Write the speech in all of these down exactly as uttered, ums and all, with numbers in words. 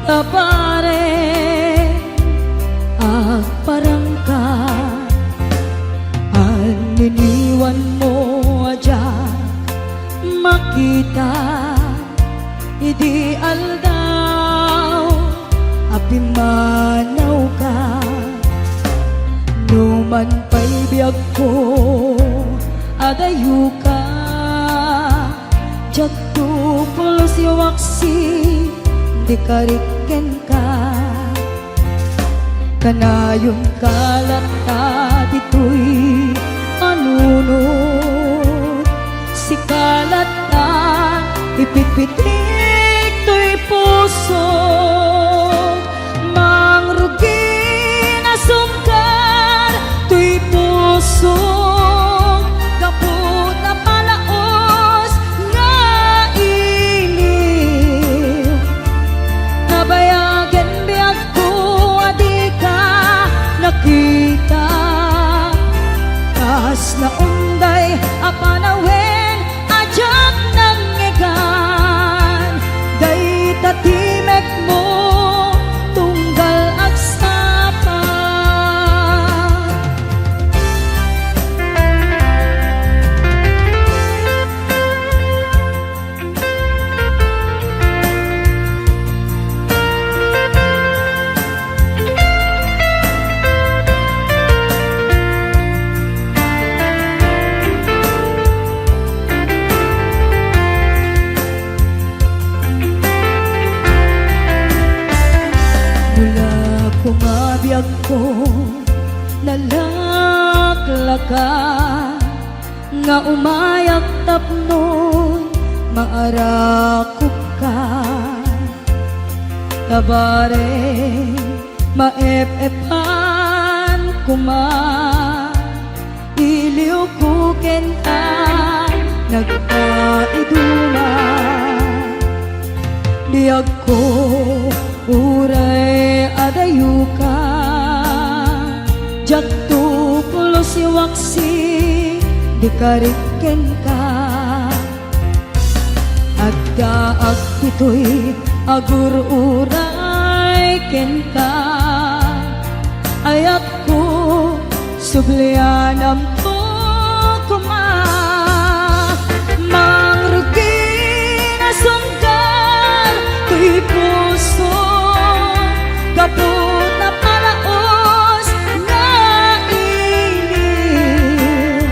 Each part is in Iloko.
Pare, agparangka, anniniwanmo a diak makita idi aldaw a pimmanawka. Numan pay biagko, adayoka, diak to pulos yo aksi, di karik kenka. Kanayon ka latta ditoy a nunot, sika latta ipitpitik toy puso. Mangrugi a sungkar toy puso, gapu ta palaos nga iliw. Nabayagen biagko a dika nakita, kas naunday a panawen a diak nangngegan, dayta timekmo tunggal agsapa. Nula koma biagko, nalaklaka, nga umayak tapno maarakupka. Kabare, maep-epan koma, iliwko ken a nagpaiduma. Biagko, uray adayoka, diak to pulos yo aksi, di karik kenka. Addaak ditoy agur-uray kenka. Ayatko, sublianamto koma. Mangrugi a sungkar toy puso, gapu ta palaos nga iliw.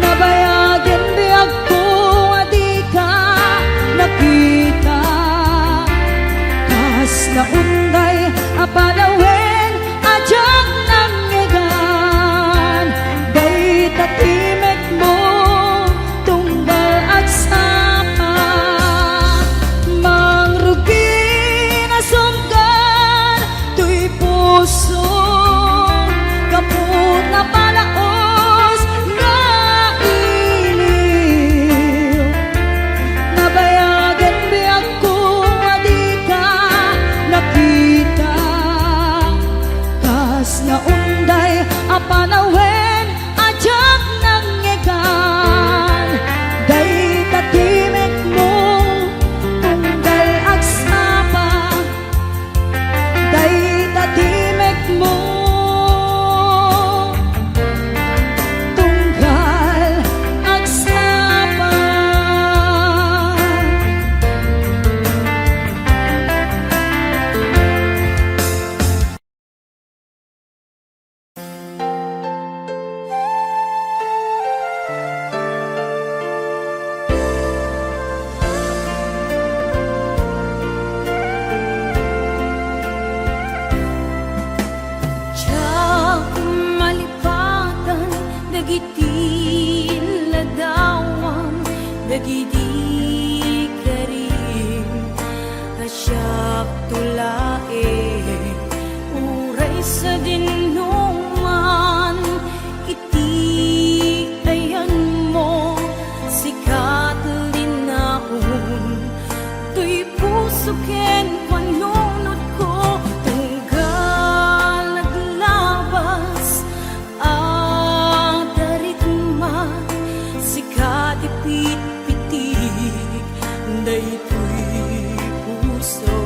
Nabayagen biagko a dika nakita, kas naunday a panawen a diak nangngegan, dayta timekmo tunggal agsapa. Mangrugi a sungkar toy puso, gapu ta palaos nga iliw. Nabayagen biagko a dika nakita, kas naunday a panawen a diak nangngegan, dayta timekmo tunggal agsapa. Dayta timekmo tunggal agsapa. Diak malipatan dagiti ladawam dagidi karim a siak to laeng, uray sadinoman iti ayanmo, sika ti linaon toy puso ken panunotko, tunggal aglabas a daritma, sika ti pitpitik daytoy puso.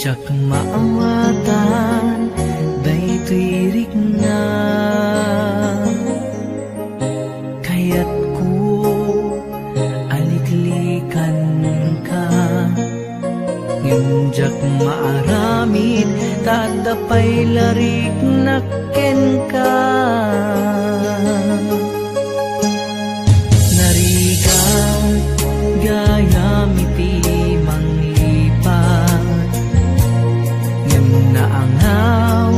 Diak maawatan daytoy rikna. Kayatko a liklikanka, ngem diak maaramid ta adda pay la riknak kenka. Narigat gayam iti manglipat, ngem naangaw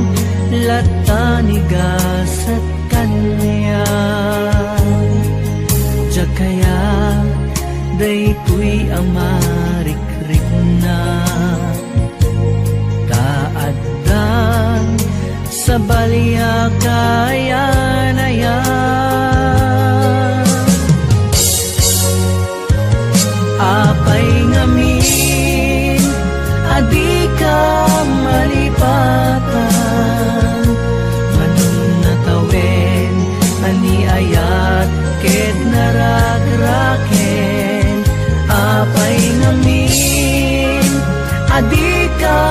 latta ni gasat kaniak. Diak kayat daytoy a marikrikna, ta addan sabali a kayan-ayan. Apay ngamin a dika malipatan? Manong natawen a ni ayat ket narakraken. Apay ngamin a dika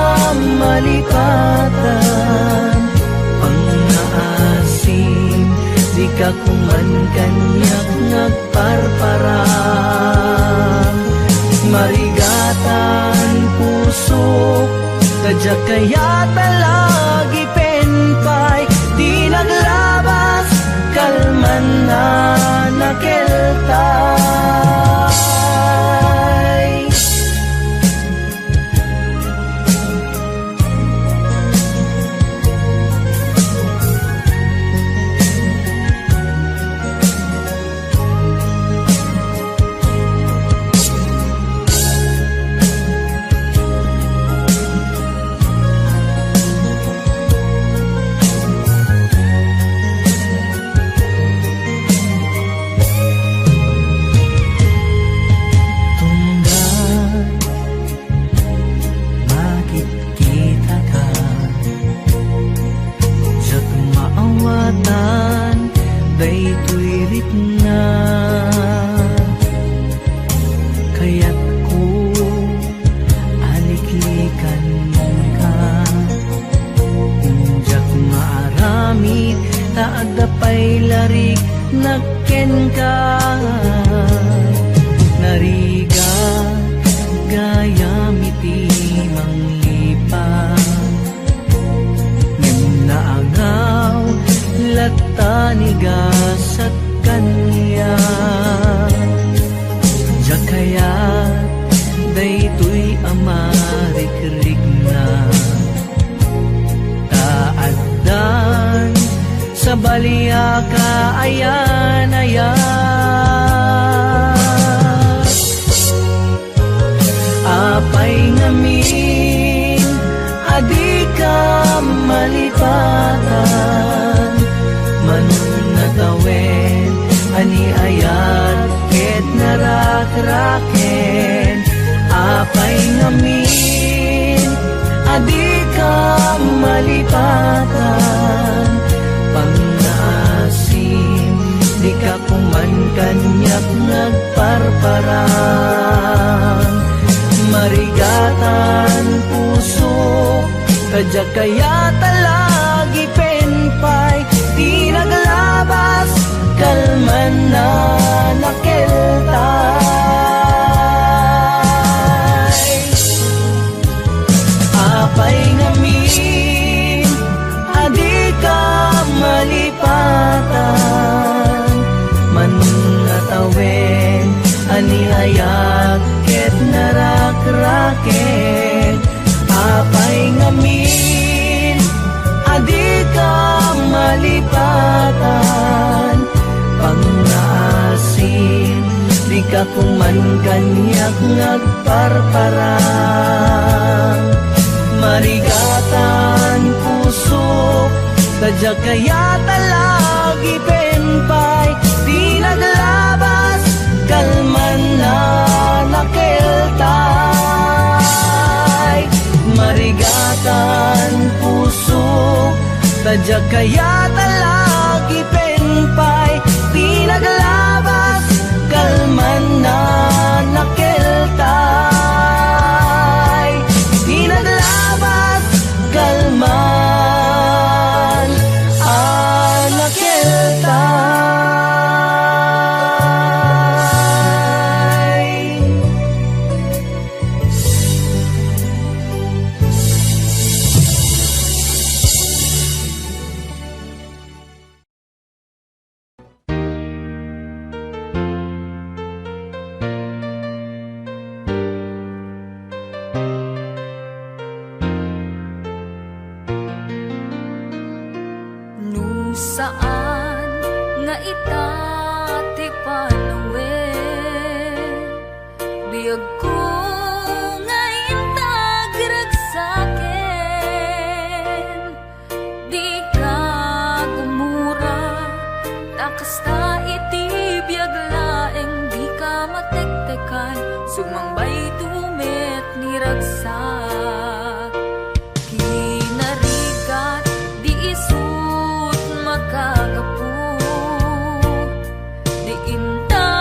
malipatan? Pangngaasim, dika kuman kaniak nagparparam. Marigatan pusok, ta diak kayat a lagipen pay ti naglabas kalman a nakeltay. Tunggal makitkitaka, diak maawatan daytoy rikna. Kayatko a liklikanka, ngem diak maaramid ta adda pay la riknak kenka. Narigat gayam iti manglipat, ngem naangaw latta ni gasat kaniak. Diak kayat daytoy a marikrikna, ta addan sabali a kayan-ayan. Apay ngamin a dika malipatan? Manong natawen a ni ayat ket narakraken. Apay ngamin a dika malipatan? Pangngaasim, dika kuman kaniak nagparparam. Marigatan pusok, ta diak kayat a lagipen pay ti naglabas kalman a nakeltay. Apay ngamin a dika malipatan? Manong natawen a ni ayat ket narakraken. Apay ngamin a dika malipatan? Pangngaasim, dika kuman kaniak nagparparam. Marigatan pusok, ta diak kayat a lagipen pay ti naglabas kalman a nakeltay. Marigatan pusok, ta diak kayat a lagipen pay ti naglabas kalman a nakeltay. Ti naglabas Ta ti panawen, biagko nga inta agragsaken. Dika gumura, ta kasta iti biag laeng dika matektekan, sumangbay met ni ragsak. Kinarigat, di isut makagapu, di inta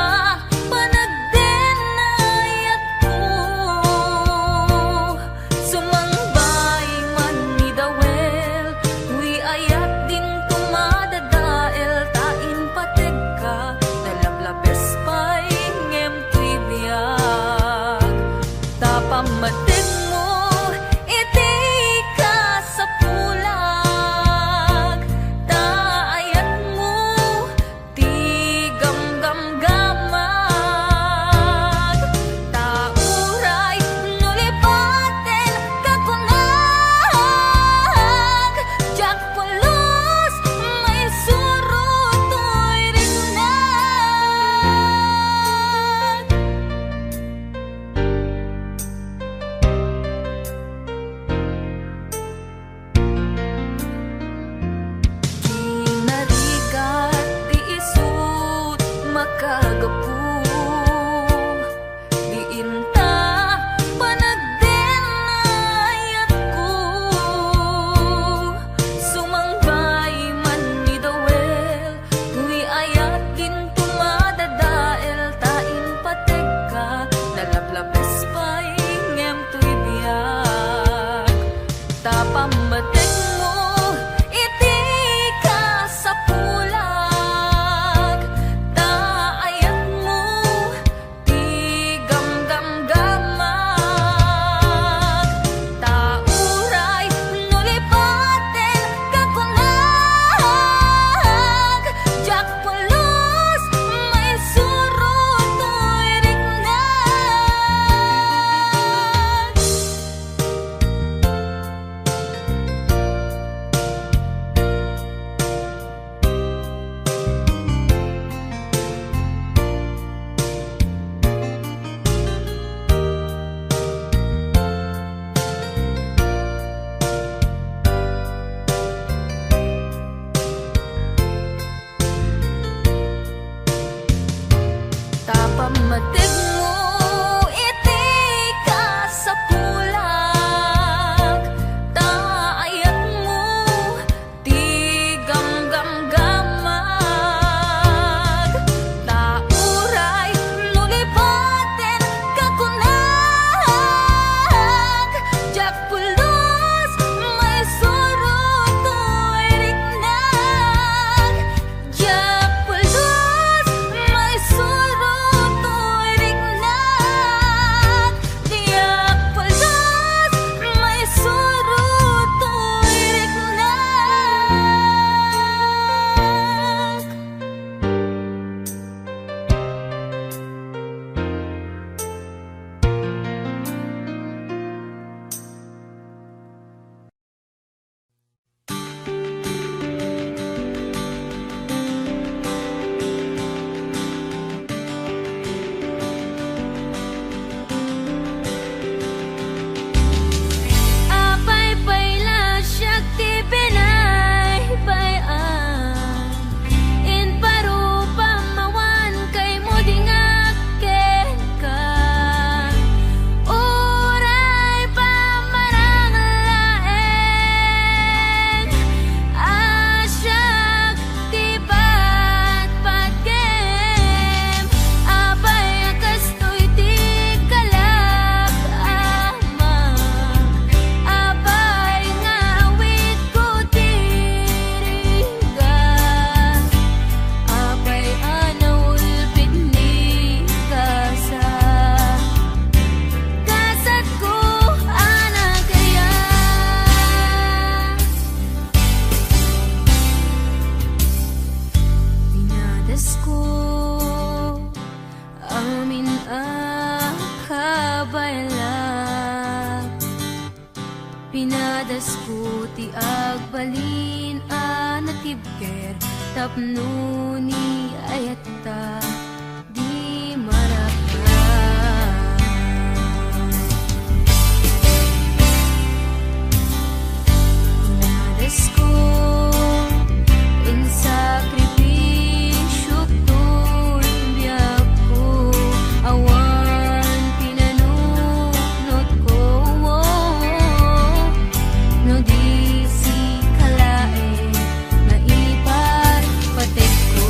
panagdenayatko. Sumangbay man ni Dawel, toy ayat dinto madadael, ta impategka, nalaplapes pay ngem toy biag. Ta pammategmo iti kasapulag, ta ayatmo ti gamgamgamag. Ta uray no lipaten ka kunag, diak pulos maisuro toy riknak. Kinarigat, di isut makagapu, di inta panagdenayatko. Sumangbay man ni Dawel, toy ayat dinto madadael, ta impategka, nalaplapes pay ngem toy biag. Ta pammategmo iti kasapulag, ta ayatmo ti gamgamgamag. Ta uray no lipaten ka kunag, diak pulos maisuro toy riknak. Ta pammategmo iti kasapulag, ta ayatmo ti gamgamgamag. Ta uray no lipaten ka kunag, diak pulos maisuro toy riknak. Diak pulos maisuro toy riknak. Diak pulos maisuro toy riknak. Apay pay la siak ti binaybay-an, imparupam awan kaymo di ngak kenka. Uray pamarang laeng a siak ti patpatem, apay a kastoy ti kalak, Ama, apay nga awidko ti rigat, apay a naulpit ni kasa, kasatko a nagayat. Pinadasko amin a kabaelak. Pinadasko ti agbalin a natibker, Tapno ni ayatta di maraka. Inadasko, insakripisio toy biagko, awan pinanunotko. No di sika laeng maiparpatekko.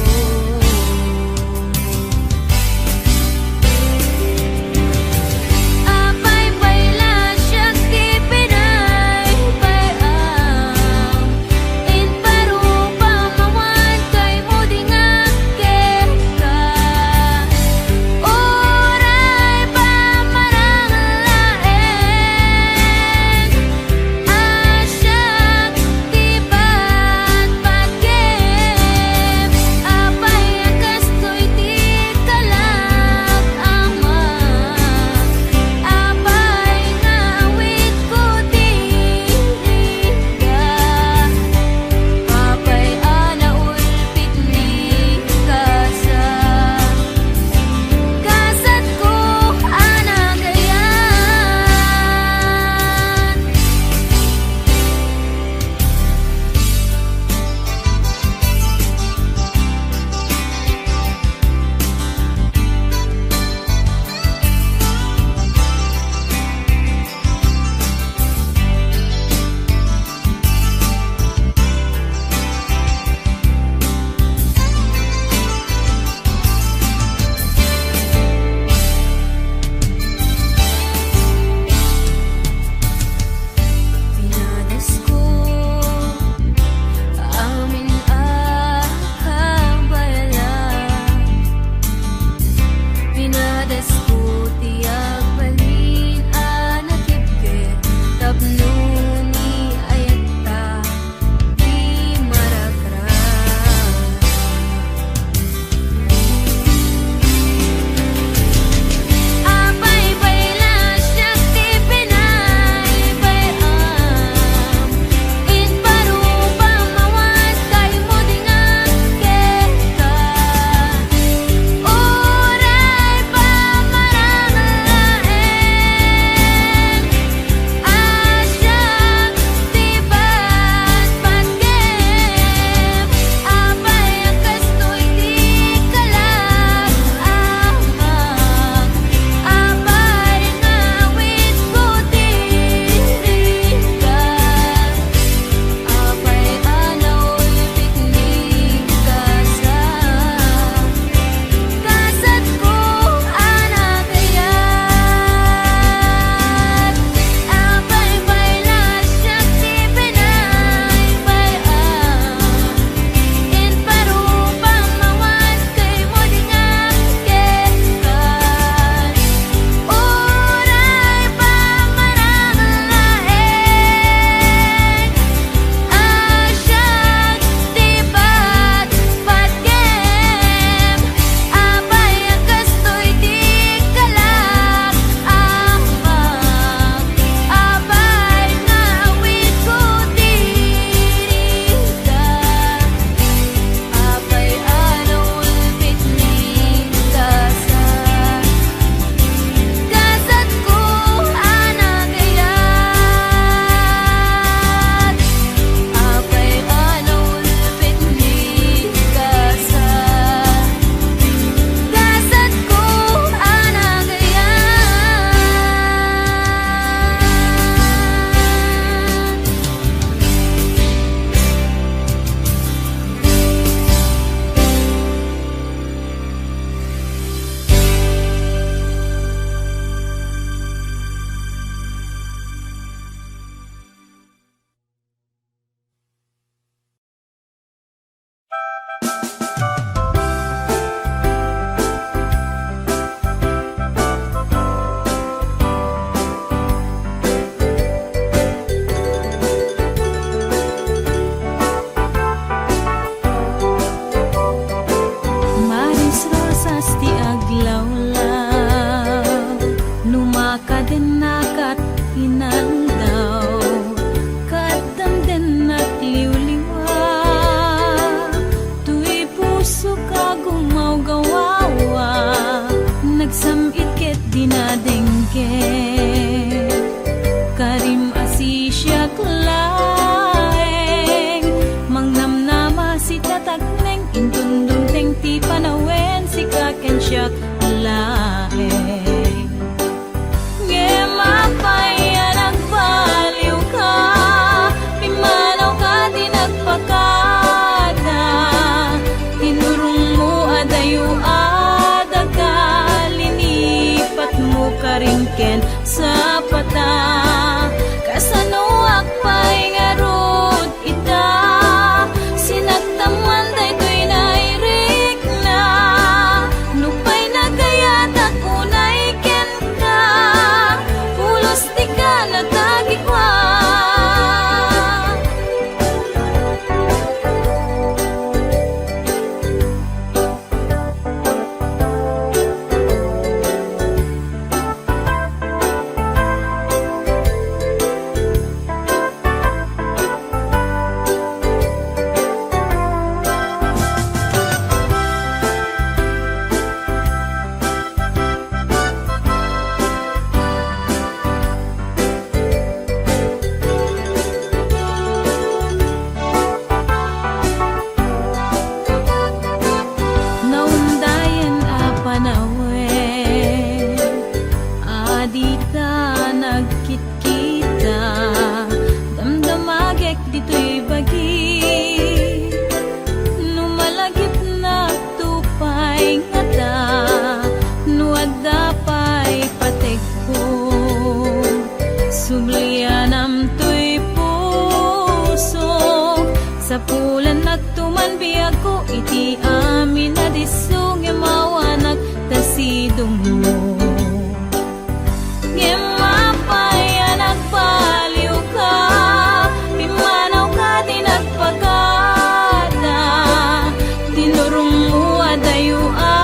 Lianam toy pusok, sapulan nagtuman biagko iti amin a disso, ngem awanak ta sidongmo. Ngem apay a nagbaliwka, pimmanawka ti nagpakada, tinurongmo a dayo a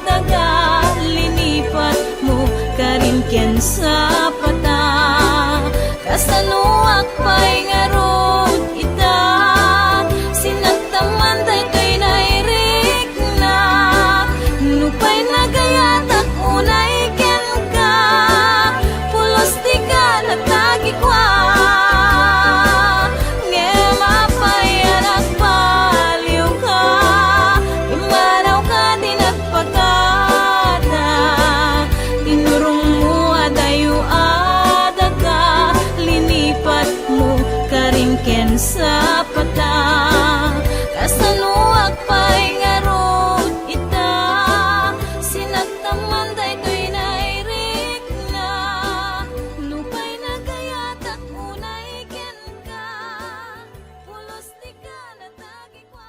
daga, linipatmo karin ken sapata. Kasanoak pay ngarud ita, sinagtaman daytoy nairik na, nupay nagayatak unay kenka, pulos ti kanatagikua. Ngem apay a nagbaliwka, immanawka ti nagpakada, tinurongmo a dayo a daga, linipatmo karin ken sapata. Kasanoak pay ngarud ita, sinagtaman daytoy nairik na, nupay nagayatak unay kenka, pulos ti kanatagikua.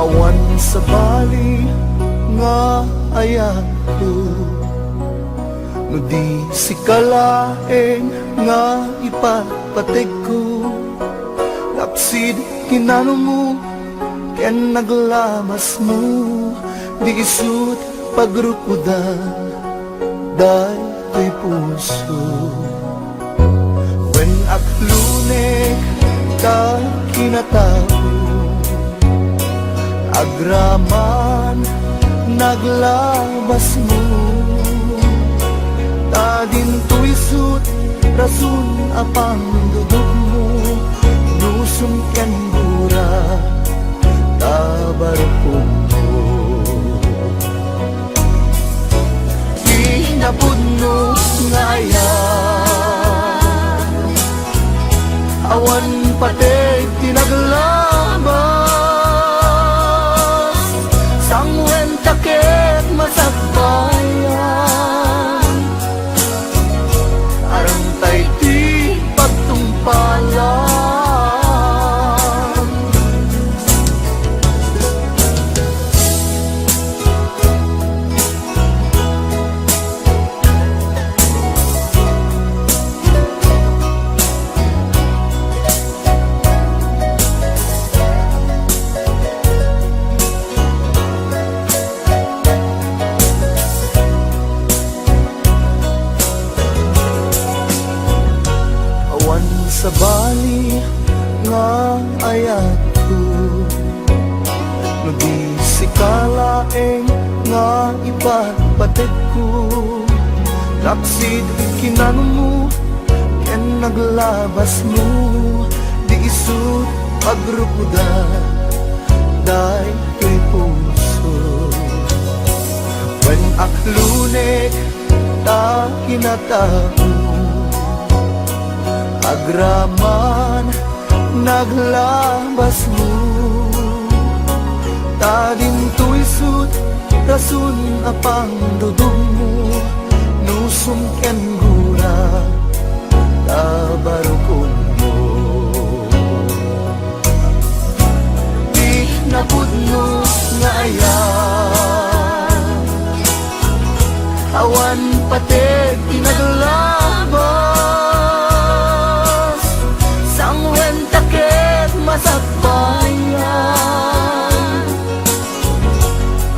Awan sabali nga ayatko, no di sika laeng nga ipapategko. Lapsid kinanumo ken naglabasmo, di isut' pagrukoda daytoy puso. Wen, aklunek ta kinatao, agraman naglabasmo, ta dinto isut' rason a pangdudugmo, nusum ken gura ta barukongmo. Di napudno nga ayat, awan pateg ti naglabas, sanguen ta ket masakbayan. Arantay ti pagtungpalan. Awan sabali nga ayatko, no di sika laeng nga ipapategko. Lapsid kinanumo ken naglabasmo, di isut' pagrukoda daytoy puso. Wen, aklunek ta kinatao, agraman naglabasmo, ta dinto isut' rason a pangdudugmo, nusum ken gura ta barukongmo. Di napudno nga ayat, awan pateg ti naglabas, sanguen ta ket masakbayan.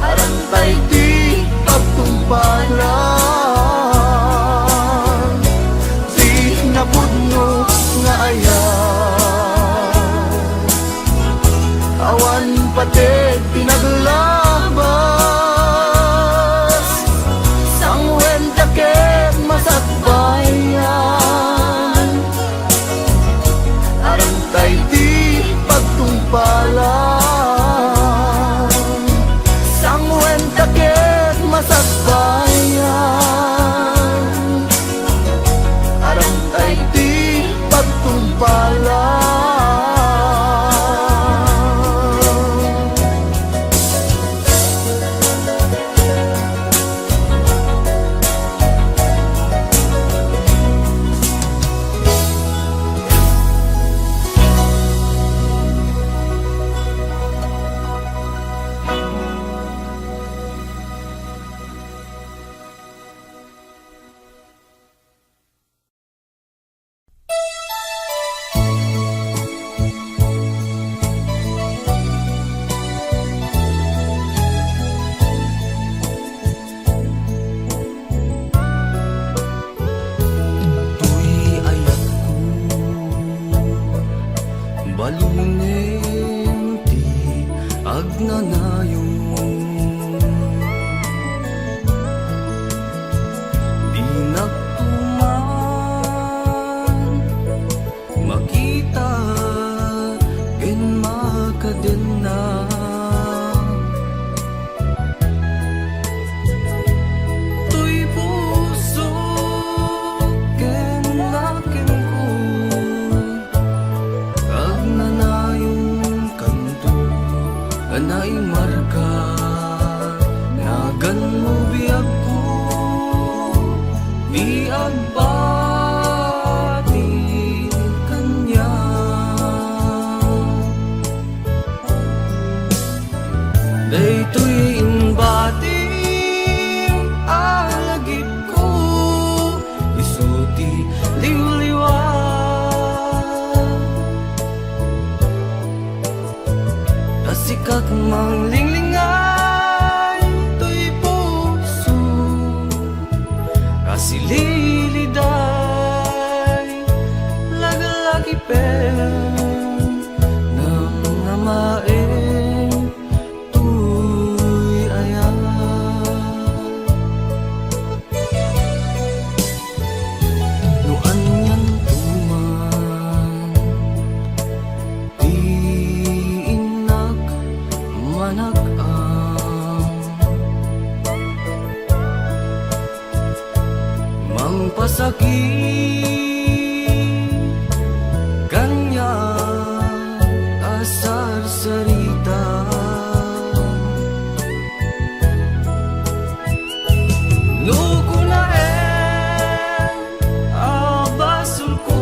Arantay ti pagtungpalan, di napudno nga ayat. Awan pateg ti naglabas, sanguen ta ket masakbayan. Arantay ti pagtungpalan, sanguen ta ket masakbayan, aramtay ti pagtungpalan. Toy ayatko, balunen ti agnanayon. Dinak tuman makita ken makadenna. Toy puso ken lakingko, agnanayon kanto a naimarka. Naganmo biagko ti agbati kaniak. Daytoy imbatim a lagipko, isu ti liwliwa. Ta sikak manglinglingay toy puso a sililiday, laglagipen, namnamaen toy ayat. No anianto man ti innak manak-am, mangpasakit kaniak a sarsarita. No kunaen a basolko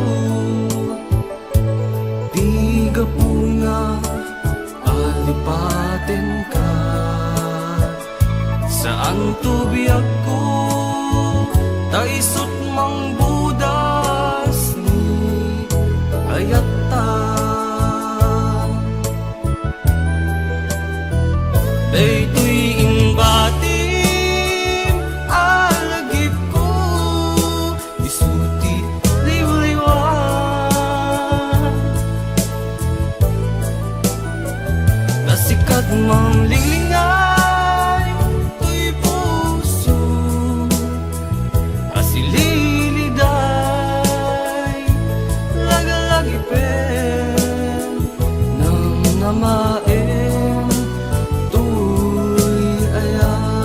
ti gapuna a lipatenka, saanto biagko ta isut' mangbudas ni ayatta. Daytoy imbatim a lagipko, isu ti liwliwa. Ta sikak manglinglingay toy puso a sililiday, laglagipen, namnamaen toy ayat.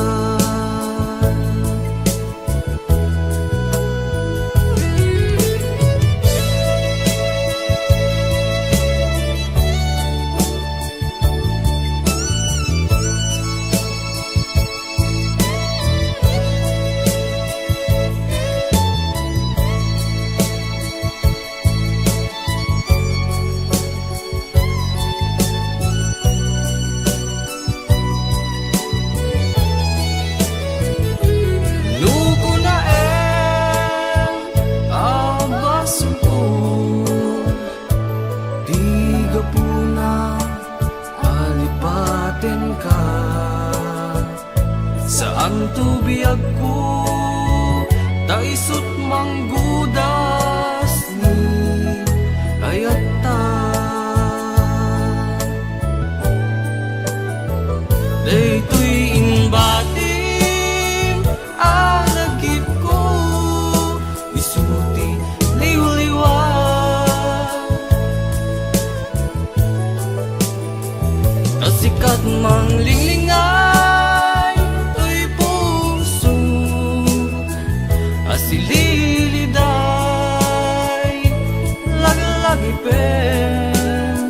No kunaen a basolko ti gapuna a lipatenka, saanto biagko ta isut' manggudas ni ayatta. Daytoy imbatim a lagipko, isu ti liwliwa. Manglinglingay toy puso a sililiday, laglagipen,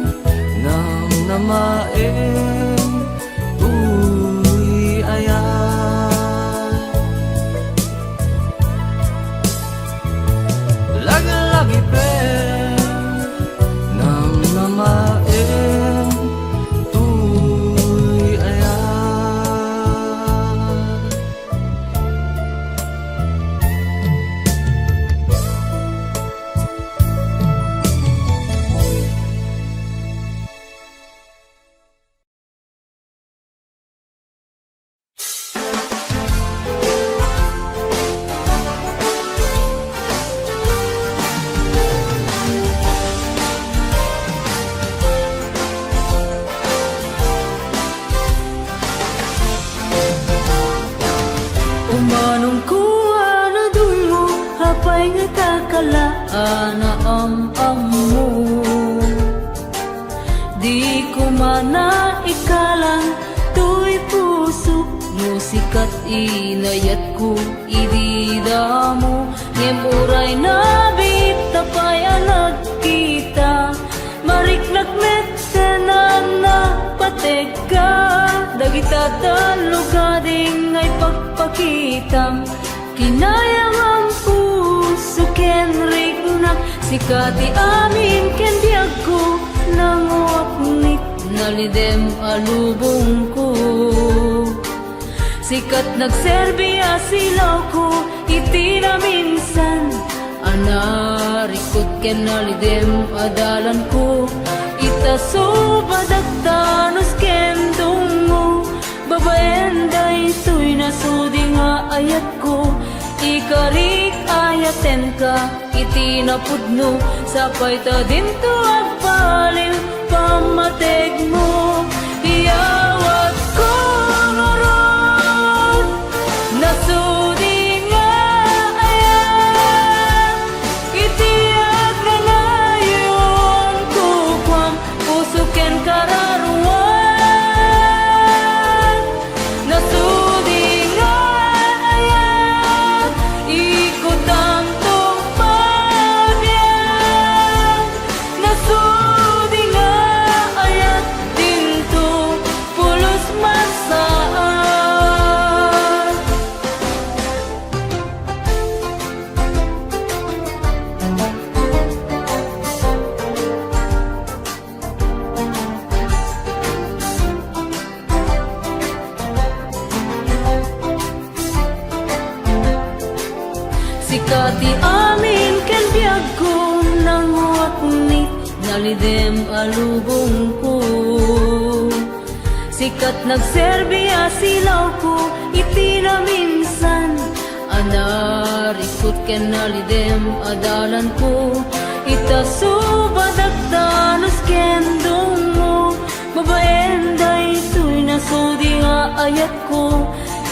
namnamaen toy ayat. Laglagipen, namnamaen toy ayat. Umanong ko a nadungo, apay nga takala a naam-ammo. Di ko man naikalang toy puso, no sikat inayatko idi damo. Ngem uray nabiit ta pay a nagkita, mariknak met ken napategka dagita tallo gading nga ipagpakitam. Kinayamam puso ken riknak, sika ti amin ken biagko, nanguaknit nalidem a lubongko. Sikat nagserbi a silawko iti naminsan a narikut ken nalidem a dalanko. Ita subadak ta nus ken dungngo, babaen daytoy nasudi nga ayatko. Ikarik ayatenka iti napudno, sapay ta dinto agbaliw pammategmo. Iyawatko ngarud, nasudi nga ayat, iti agnanayon kukuam, puso ken kararuam. Nasudi nga ayat, ikutam tungpal biag. Nasudi nga ayat, dinto pulos masaad. Sika ti amin ken biagko, nanguaknit nalidem a lubongko. Sikat nagserbi a silawko iti naminsan a narikut ken nalidem a dalanko. Ita subadak ta nus ken dungngo, babaen daytoy nasudi nga ayatko.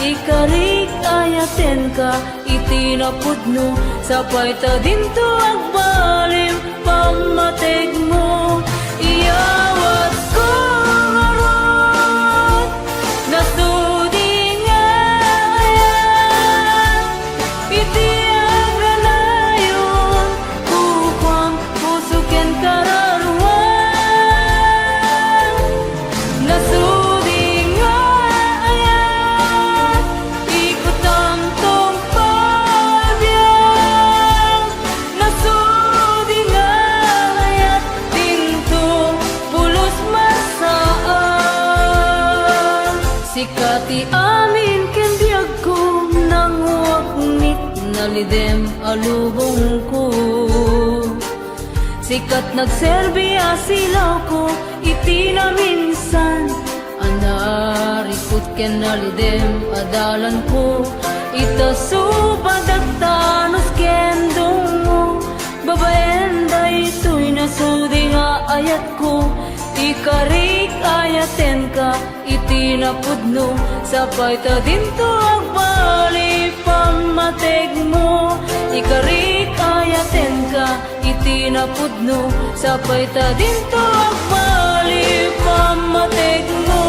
Ikarik ayatenka iti napudno, sapay ta dinto agbaliw pammategmo. Iyawatko ngarud, nasudi nga ayat, iti agnanayon kukuam, puso ken kararuam. Nasudi nga ayat, ikutam tungpal biag. Nasudi nga ayat, dinto pulos masaad. Sika ti amin ken biagko, nanguaknit nalidem a lubongko. Sikat nagserbi a silawko iti naminsan a narikut ken nalidem a dalanko. Ita subadak ta nus ken dungngo, babaen daytoy nasudi nga ayatko. Ikarik ayatenka iti napudno, sapay ta dinto agbaliw pammategmo. Ikarik ayatenka iti napudno, sapay ta dinto agbaliw pammategmo.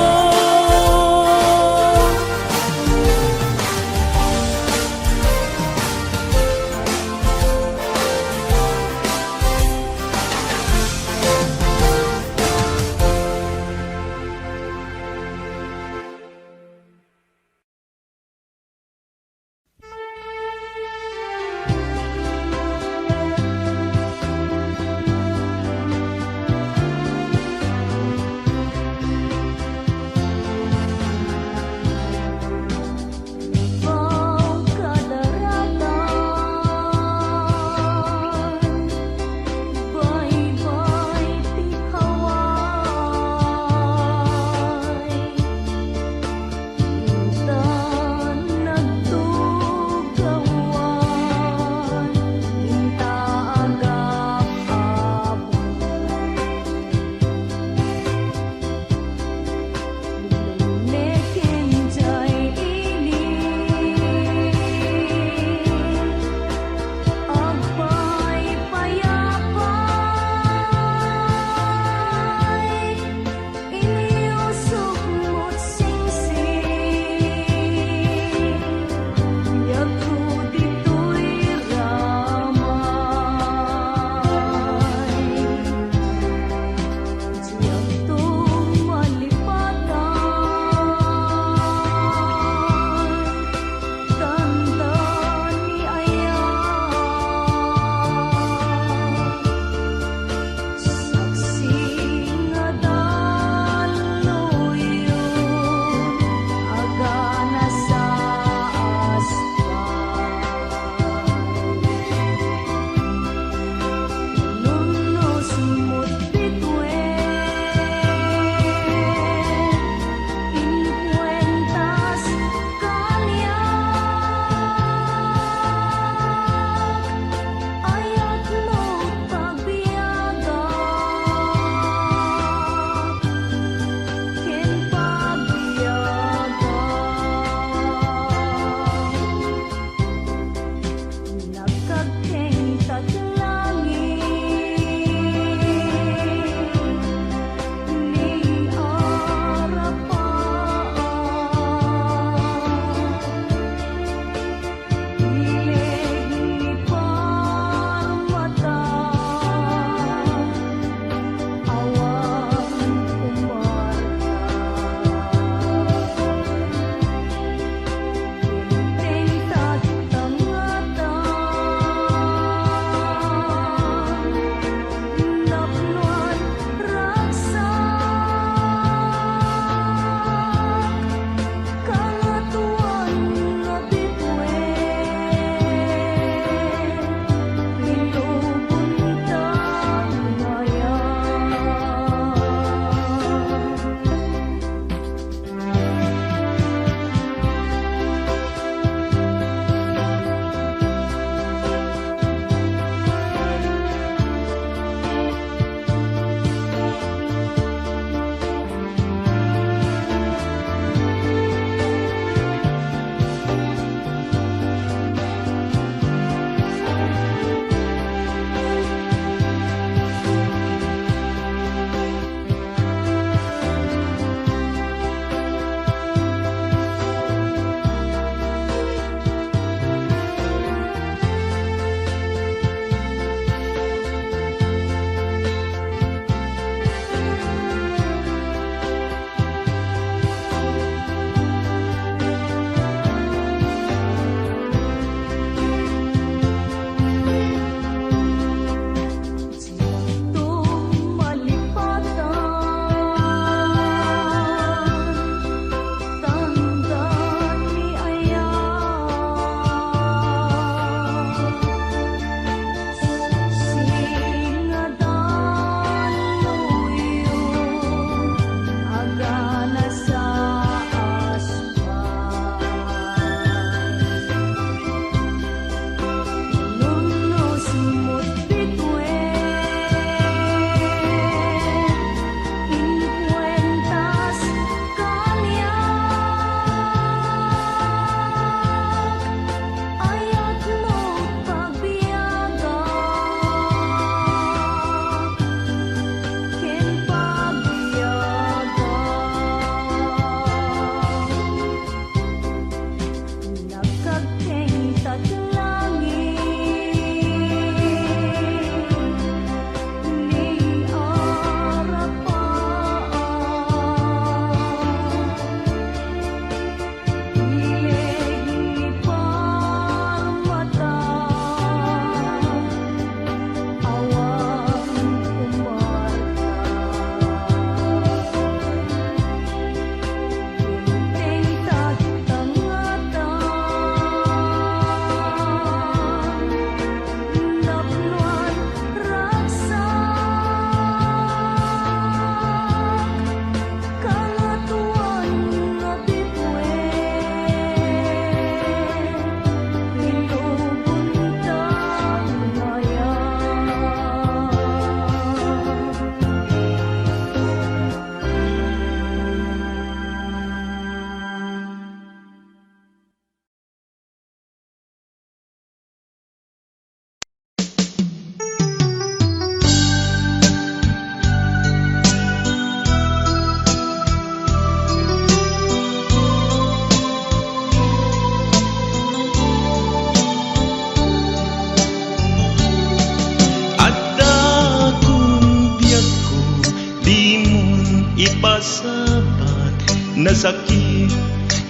Dimon ipasabat, nasakit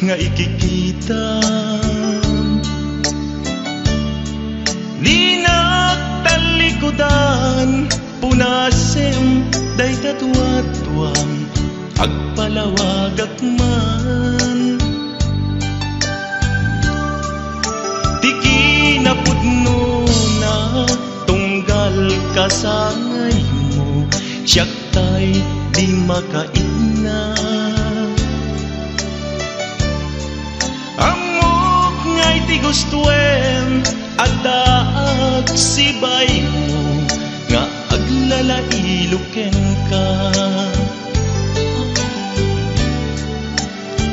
nga ikikita. Dinak tallikudan, punasem dayta duaduam, agpalawagak man. Ti kinapudnona, tunggal kasangaymo, siak tay di makaitna. Ammok nga iti gustoem, addaak sibaymo nga aglalailokenka.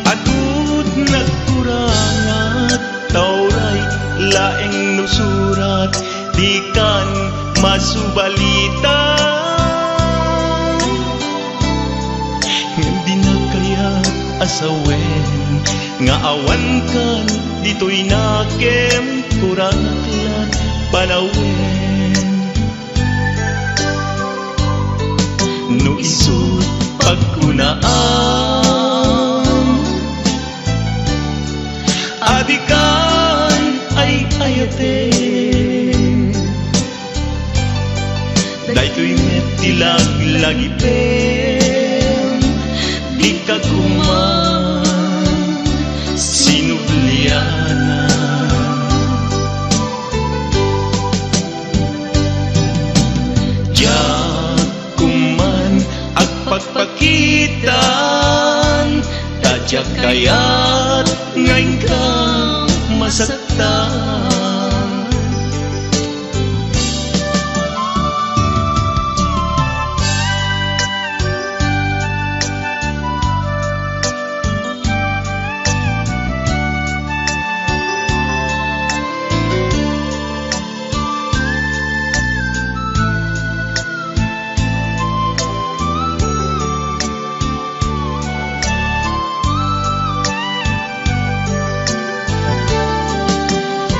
Adut nagkurangat, ta uray laeng no surat, dikan masubalita. Ngem dinak kayat a sawen nga awankan ditoy nakem, kurangak lat panawen. No isut' pagkunaam, a dikan ay-ayaten. Daytoy met ti laglagipem, dika koma sinublianan. Diak koma agpakpakitan, ta diak kayat nga inka masaktan.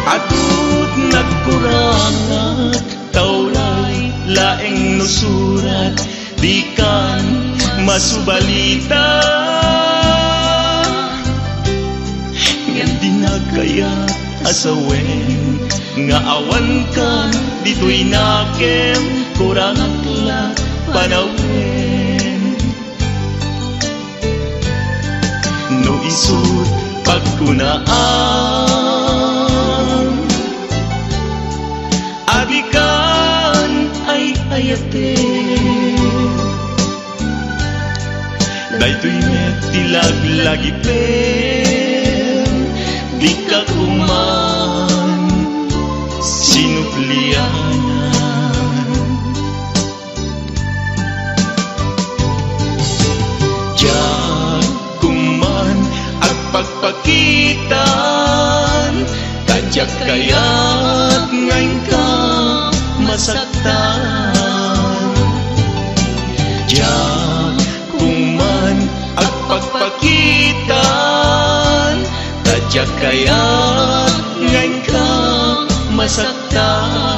Adut nagkurangat, ta uray laeng no surat, dikan masubalita. Ngem dinak kayat a sawen nga awankan ditoy nakem, kurangak lat panawen. No isut' pagkunaam, a dikan ay-ayaten. Daytoy met ti laglagipem, dika koma sinublianan. Diak koma agpakpakitan, ta diak kayat nga inka masaktan. Diak koma agpakpakitan, ta diak kayat nga inka masaktan.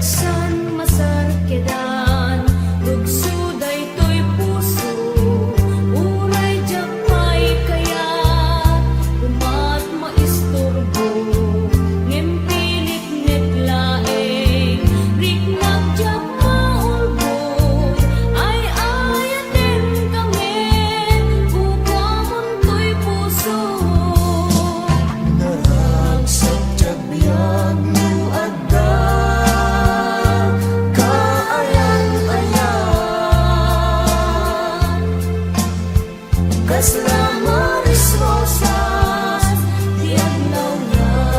San masarkedan, rugso daytoy puso, uray diak pay kayat, kumat maisturbo, ngem piniknek laeng, riknak diak maulbod, ay-ayaten kami, kukuamontoy puso. Naragsak ti agbiag no adda kaayan-ayan. Kasla Maris Rosas ti aglawlaw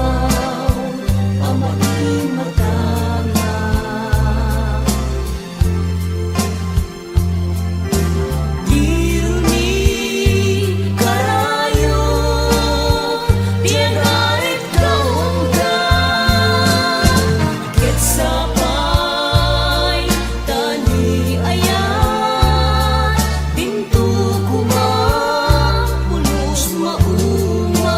a maimatanga. Diro ni karayo ti agarit kaunta, ket sapay ta ni ayat, dinto koma pulos mauman.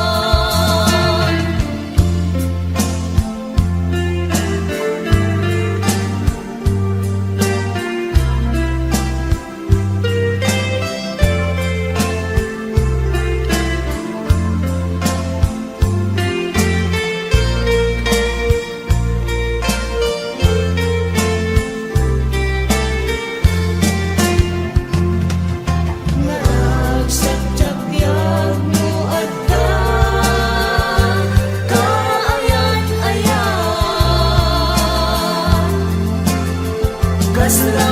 Naragsak ti agbiag no adda kaayan-ayan. Kasla